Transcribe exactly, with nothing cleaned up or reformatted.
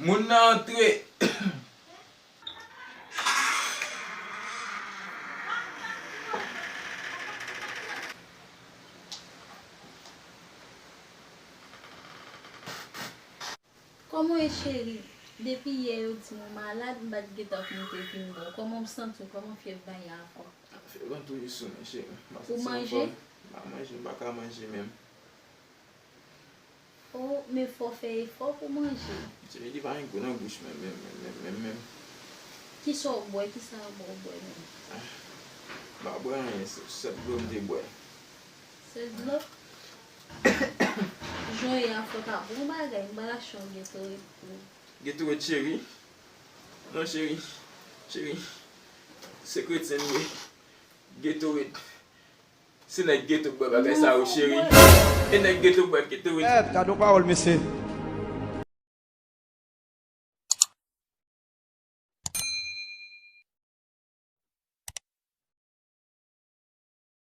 Moun nan antre. Kòman w ye cheri? Depi yè yo di m ou malad, m pa t gentan konte vin bò. Kòman w santi w? Kòman fyèv bagay la ankò? Fyèv lan toujou sou mwen cheri. M pa santi m anfòm. Ou manje? M pa manje, m pa ka manje menm. Oh, men fò w fè efò pou w manje. Cheri, li pa gen gou nan bouch menm, menm, menm, menm, menm, menm. Kisa w bwè? Kisa w bwè, w bwè menm? M pa bwè anyen, se sèl dlo m te bwè. Sèl dlo? Jan w ye a, fò w ta bwè yon bagay, m pral achte yon Gatorade pou ou. Gatorade, cheri? Non, cheri. Cheri. Se kretyen m ye. Gatorade. Se nèg geto k bwè bagay sa yo, cheri. E nèg geto k bwè Gatorade. Gad yon pawòl, mesye.